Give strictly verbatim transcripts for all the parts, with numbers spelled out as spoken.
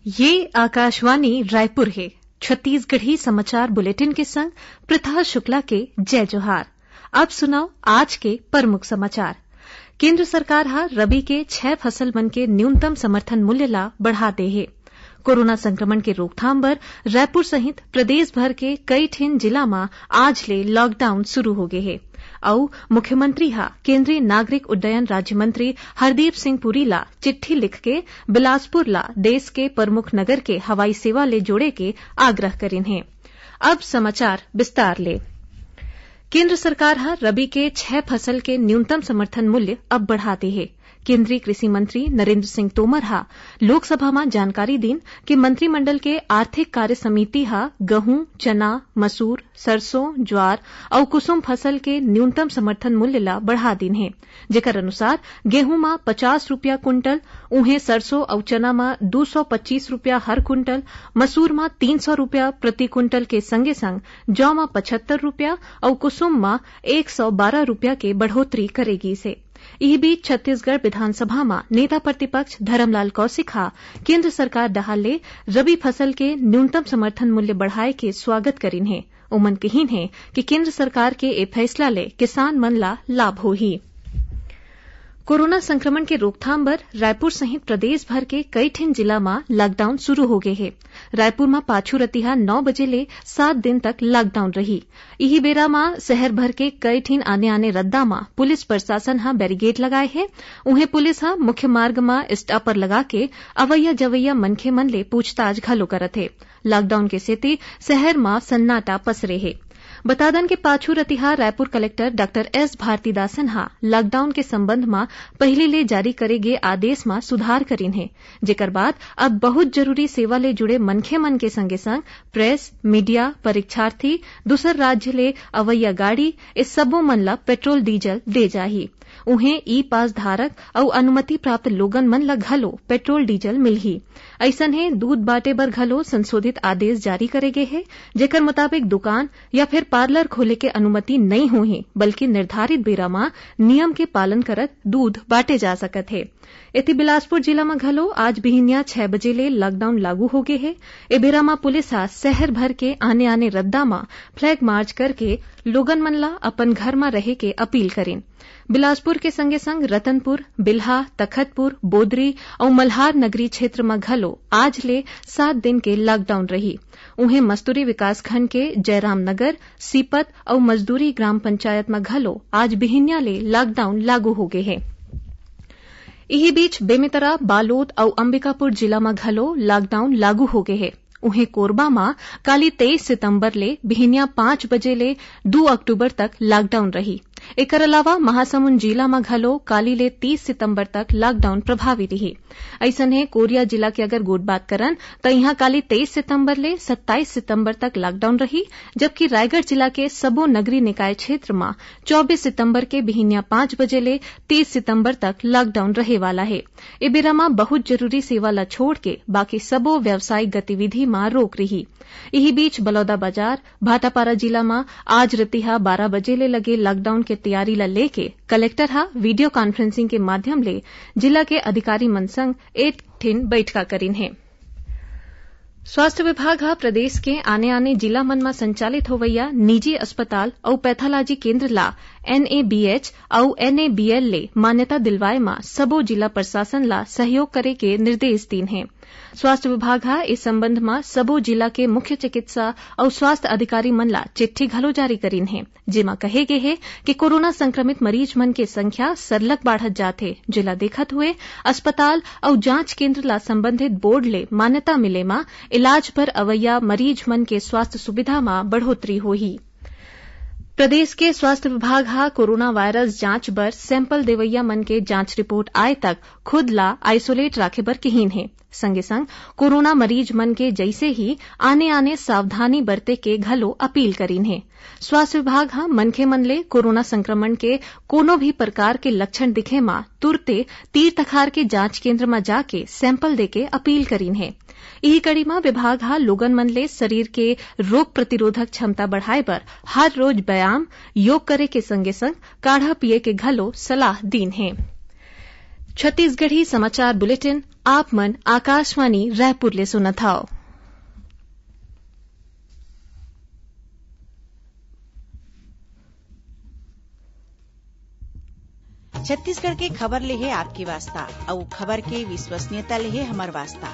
ये आकाशवाणी रायपुर हे। छत्तीसगढ़ी समाचार बुलेटिन के संग प्रथा शुक्ला के जय जोहार। अब सुनव आज के प्रमुख समाचार। केंद्र सरकार ह रबी के छह फसल मन के न्यूनतम समर्थन मूल्य ला बढ़ा दे हे। कोरोना संक्रमण के रोकथाम बर रायपुर सहित प्रदेश भर के कई ठिन जिला म आज ले लॉकडाउन शुरू हो गे हे। अउ मुख्यमंत्री ह केंद्रीय नागरिक उड्डयन राज्य मंत्री हरदीप सिंह पुरी ला चिट्ठी लिख के बिलासपुर ला देश के प्रमुख नगर के हवाई सेवा ले जोड़े के आग्रह करिन हे। अब समाचार विस्तार ले। केंद्र सरकार ह रबी के छह फसल के न्यूनतम समर्थन मूल्य अब बढ़ा दे हे। केंद्रीय कृषि मंत्री नरेंद्र सिंह तोमर ह लोकसभा म जानकारी दीन कि मंत्रिमंडल के आर्थिक कार्य समिति ह गहूं, चना, मसूर, सरसों, ज्वार अउ कुसुम फसल के न्यूनतम समर्थन मूल्य ल बढ़ा दीन हे, जेकर अनुसार गेहूं म पचास रुपया कुंटल, उहें सरसों अउ चना म दू सौ पच्चीस रुपया हर कुंटल, मसूर म तीन सौ रुपया प्रति कुंटल के संगे संग जौ म पचहत्तर रुपया अउ कुसुम म एक सौ बारह रुपया के बढ़ोतरी करे गीस हे। इही बीच छत्तीसगढ़ विधानसभा म नेता प्रतिपक्ष धरमलाल कौशिक ह केंद्र सरकार डहार ले रबी फसल के न्यूनतम समर्थन मूल्य बढ़ाए के स्वागत करिन हे। ओमन किहीन हे कि केंद्र सरकार के ए फैसला ले किसान मन ला लाभ होही। कोरोना संक्रमण के रोकथाम बर रायपुर सहित प्रदेश भर के कई ठिन जिला म लॉकडाउन शुरू हो गे हे। रायपुर म पाछू रतिहा नौ बजे ले सात दिन तक लॉकडाउन रही। इही बेरा म शहर भर के कई ठिन आने-आने रद्दा म पुलिस प्रशासन ह बैरिकेड लगाए हे। उहें पुलिस ह मुख्य मार्ग म स्टॉपर लगा के अवइया-जवइया मनखे मन ले पूछताछ घलो करत हे। लॉकडाउन के सेती शहर म सन्नाटा पसरे हे। बता दन के पाछू रतिहा Raipur collector doctor S Bharathidasan ह लॉकडाउन के संबंध म पहिली ले जारी करे गे आदेश म सुधार करिन हे, जेकर बाद अब बहुत जरूरी सेवा ले जुड़े मनखे मन के संगे संग प्रेस, मीडिया, परीक्षार्थी, दूसर राज्य ले अवइया गाड़ी, ए सबो मन ल पेट्रोल डीजल दे जाही। उहें ई पास धारक अउ अनुमति प्राप्त लोगन मन ल घलो पेट्रोल डीजल मिलही। अइसनहे दूध बांटे बर घलो संशोधित आदेश जारी करे गे हे, जेकर मुताबिक दुकान या फिर पार्लर खोले के अनुमति नइ होही, बल्कि निर्धारित बेरा म नियम के पालन करत दूध बांटे जा सकत हे। एती बिलासपुर जिला म घलो आज बिहिनिया छह बजे ले लॉकडाउन लागू हो गे हे। ए बेरा म पुलिस ह शहर भर के आने-आने रद्दा म फ्लैग मार्च करके लोगन मन ल अपन घर म रहे के अपील करिन। बिलासपुर के संगे-संग रतनपुर, बिल्हा, तखतपुर, बोदरी अउ मल्हार नगरी क्षेत्र म घलो आज ले सात दिन के लॉकडाउन रही। उहें, मस्तूरी विकासखंड के जयराम नगर, सीपत अउ मजदूरी ग्राम पंचायत म घलो आज बिहिनिया ले लॉकडाउन लागू हो गे हे। इही बीच, बेमेतरा, बालोद अउ अंबिकापुर जिला म घलो लॉकडाउन लागू हो गे हे। उहें, कोरबा म काली तेईस सितंबर ले बिहिनिया पाँच बजे ले दू अक्टूबर तक लॉकडाउन रही। एकर अलावा महासमुंद जिला म घलो काली ले तीस सितंबर तक लॉकडाउन प्रभावी रही। अइसनहे, कोरिया जिला के अगर गोठ बात करन, त इहां काली तेईस सितंबर ले सत्ताईस सितंबर तक लॉकडाउन रही, जबकि रायगढ़ जिला के सबो नगरीय निकाय क्षेत्र म चौबीस सितंबर के बिहिनिया पाँच बजे ले तीस सितंबर तक लॉकडाउन रहे वाला हे। ए बेरा म बहुत जरूरी सेवा ल छोड़ के बाकी सबो व्यावसायिक गतिविधि म रोक रही। इही बीच, बलौदाबाजार, भाटापारा जिला म आज रतिहा बारह बजे ले लगे लॉकडाउन के तैयारी ल लेके कलेक्टर ह वीडियो कॉन्फ्रेंसिंग के माध्यम ले जिला के अधिकारी मन संग एक ठिन बैठका करिन हे। स्वास्थ्य विभाग ह प्रदेश के आने-आने जिला मन म संचालित होवइया निजी अस्पताल अउ पैथोलॉजी केंद्र ला एनएबीएच अउ एनएबीएल ले मान्यता दिलवाए म सबो जिला प्रशासन ला सहयोग करे के निर्देश दीन हे। स्वास्थ्य विभाग ह ए संबंध म सबो जिला के मुख्य चिकित्सा अउ स्वास्थ्य अधिकारी मन ला चिट्ठी घलो जारी करिन हे, जेमा कहे गे हे कि कोरोना संक्रमित मरीज मन के संख्या सरलग बाढ़त जात हे, जेला देखत हुए अस्पताल अउ जांच केंद्र ला संबंधित बोर्ड ले मान्यता मिले म इलाज बर अवइया मरीज मन के स्वास्थ्य सुविधा म बढ़ोतरी होही। प्रदेश के स्वास्थ्य विभाग ह कोरोना वायरस जांच बर सैंपल देवइया मन के जांच रिपोर्ट आए तक खुद ला आइसोलेट राखे बर किहीन हे। संगे संग कोरोना मरीज मन के जइसे ही आने-आने सावधानी बरते के घलो अपील करीन हे। स्वास्थ्य विभाग ह मनखे मन ले कोरोना संक्रमण के कोनो भी प्रकार के लक्षण दिखे म तुरते तीर तखार के जांच केंद्र म जाके सैंपल देके अपील करीन हे। इही कड़ी म विभाग ह लोगन मन ले शरीर के रोग प्रतिरोधक क्षमता बढ़ाए बर हर रोज व्यायाम, योग करे के संगे संग काढ़ा पिए के घलो सलाह दीन हे। छत्तीसगढ़ी समाचार बुलेटिन आप मन आकाशवाणी रायपुर ले सुनत हव। छत्तीसगढ़ के खबर ले हे आपके वास्ता, अउ खबर के विश्वसनीयता ले हे हमर वास्ता।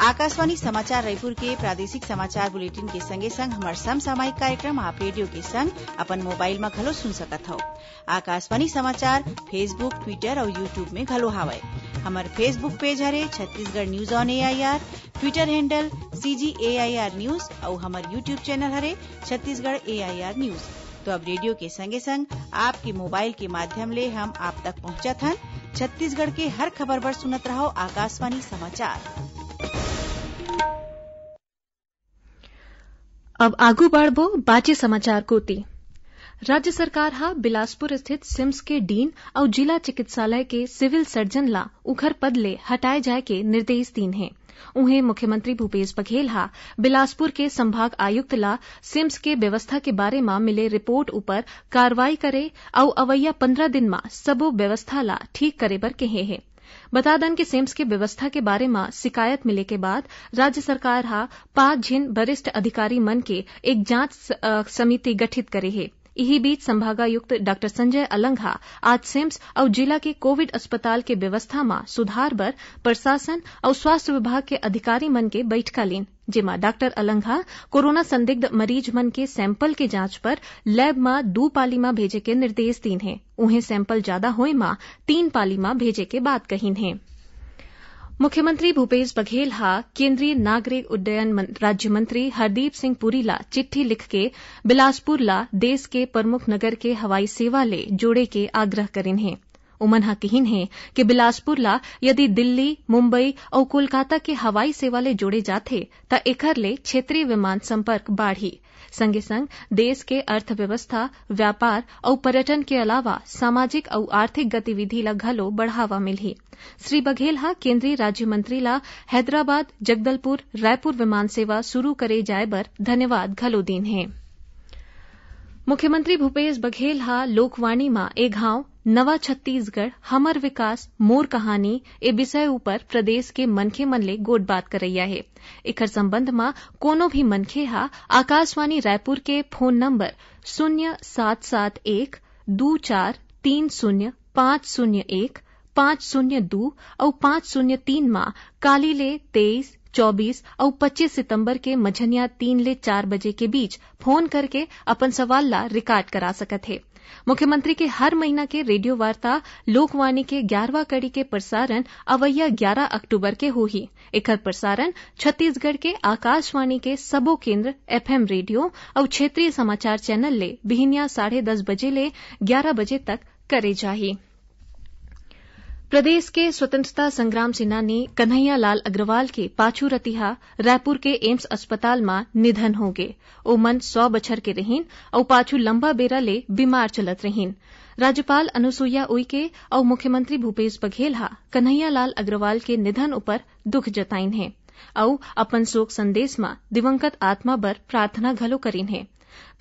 आकाशवाणी समाचार रायपुर के प्रादेशिक समाचार बुलेटिन के संगे संग हमर समसामयिक कार्यक्रम आप रेडियो के संग अपन मोबाइल म घलो सुन सकत हव। आकाशवाणी समाचार Facebook, Twitter अउ YouTube में घलो हावय। हमर Facebook पेज हरे Chhattisgarh news on AIR, Twitter handle CG AIR news अउ हमर YouTube चैनल हरे छत्तीसगढ़ एआईआर न्यूज। तो अब रेडियो के संगे संग आपके मोबाइल के माध्यम ले हम आप तक पहुंचत हन। छत्तीसगढ़ के हर खबर बर सुनत रहव आकाशवाणी समाचार। अब आगू बढ़बो बाचे समाचार कोति। राज्य सरकार ह बिलासपुर स्थित सिम्स के डीन अउ जिला चिकित्सालय के सिविल सर्जन ला उखर पद ले हटाए जाए के निर्देश दीन हे। उहें, मुख्यमंत्री भूपेश बघेल ह बिलासपुर के संभाग आयुक्त ला सिम्स के व्यवस्था के बारे म मिले रिपोर्ट ऊपर कार्रवाई करे अउ अवइया पंद्रह दिन म सबो व्यवस्था ला ठीक करे बर कहे हे। बता दन कि सिम्स के व्यवस्था के बारे म शिकायत मिले के बाद राज्य सरकार ह पांच झिन वरिष्ठ अधिकारी मन के एक जांच स-, अ, समिति गठित करे हे। इही बीच संभागायुक्त डॉक्टर संजय अलंग ह आज सिम्स अउ जिला के कोविड अस्पताल के व्यवस्था म सुधार बर प्रशासन अउ स्वास्थ्य विभाग के अधिकारी मन के बैठका लीन, जेमा डॉक्टर अलंग ह कोरोना संदिग्ध मरीज मन के सैंपल के जांच बर लैब म दू पाली म भेजे के निर्देश दीन हे। उहें, सैंपल जादा होए म तीन पाली म भेजे के बात कहिन हे। मुख्यमंत्री भूपेश बघेल ह केंद्रीय नागरिक उड्डयन मन-, राज्य मंत्री हरदीप सिंह पुरी ला चिट्ठी लिख के बिलासपुर ला देश के प्रमुख नगर के हवाई सेवा ले जोड़े के आग्रह करिन हे। उमन ह किहिन हे कि बिलासपुर ला यदि दिल्ली, मुंबई अउ कोलकाता के हवाई सेवा ले जोड़े जाथे, त एखर ले क्षेत्रीय विमान संपर्क बाढ़ही। संगे संग देश के अर्थव्यवस्था, व्यापार अउ पर्यटन के अलावा सामाजिक अउ आर्थिक गतिविधि ला घलो बढ़ावा मिलही। श्री बघेल ह केंद्रीय राज्य मंत्री ला हैदराबाद, जगदलपुर, रायपुर विमान सेवा शुरू करे जाए बर धन्यवाद घलो दीन हे। मुख्यमंत्री भूपेश बघेल ह लोकवाणी म ए घांव नवा छत्तीसगढ़, हमर विकास, मोर कहानी ए विषय ऊपर प्रदेश के मनखे मन ले गोठबात करइया हे। एखर संबंध म कोनो भी मनखे ह आकाशवाणी रायपुर के फोन नंबर शून्य सात सात एक दू चार तीन शून्य पाँच शून्य एक, पाँच शून्य दू अउ पाँच शून्य तीन म काली ले तेईस, चौबीस अउ पच्चीस सितंबर के मझनिया तीन ले चार बजे के बीच फोन करके अपन सवाल ला रिकॉर्ड करा सकत हे। मुख्यमंत्री के हर महीना के रेडियो वार्ता लोकवाणी के ग्यारहवाँ कड़ी के प्रसारण अवइया ग्यारह अक्टूबर के होही। एखर प्रसारण छत्तीसगढ़ के आकाशवाणी के सबो केंद्र, एफएम रेडियो अउ क्षेत्रीय समाचार चैनल ले बिहिनिया साढ़े दस बजे ले ग्यारह बजे तक करे जाही। प्रदेश के स्वतंत्रता संग्राम सेनानी कन्हैया लाल अग्रवाल के पाछू रतिहा रायपुर के एम्स अस्पताल म निधन होगे। ओमन सौ बछर के रहिन अउ पाछू लंबा बेरा ले बीमार चलत रहिन। राज्यपाल अनुसुईया उइके अउ मुख्यमंत्री भूपेश बघेल ह कन्हैया लाल अग्रवाल के निधन उपर दुख जताइन हे अउ अपन शोक संदेश म दिवंगत आत्मा बर प्रार्थना घलो करिन हे।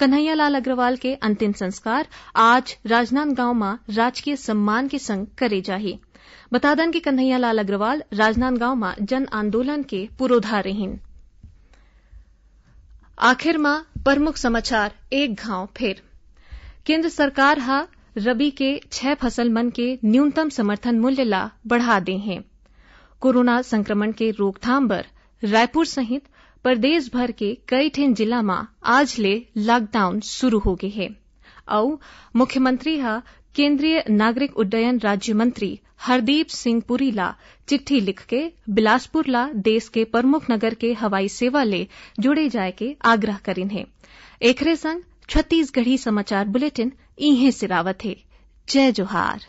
कन्हैया लाल अग्रवाल के अंतिम संस्कार आज राजनांदगांव म राजकीय सम्मान के संग करे जाही। बता दन कि कन्हैया लाल अग्रवाल राजनांदगांव म जन आंदोलन के पुरोधा रहिन। आखिर म प्रमुख समाचार एक घांव फेर। केंद्र सरकार ह रबी के छह फसल मन के न्यूनतम समर्थन मूल्य ला बढ़ा दे हे। कोरोना संक्रमण के रोकथाम बर रायपुर सहित प्रदेश भर के कई ठिन जिला म आज ले लॉकडाउन शुरू हो गे हे। अउ मुख्यमंत्री ह केंद्रीय नागरिक उड्डयन राज्य मंत्री हरदीप सिंह पुरी ला चिट्ठी लिख के बिलासपुर ला देश के प्रमुख नगर के हवाई सेवा ले जोड़े जाए के आग्रह करिन हे। एखरे संग छत्तीसगढ़ी समाचार बुलेटिन इहें सिरावत हे। जय जोहार।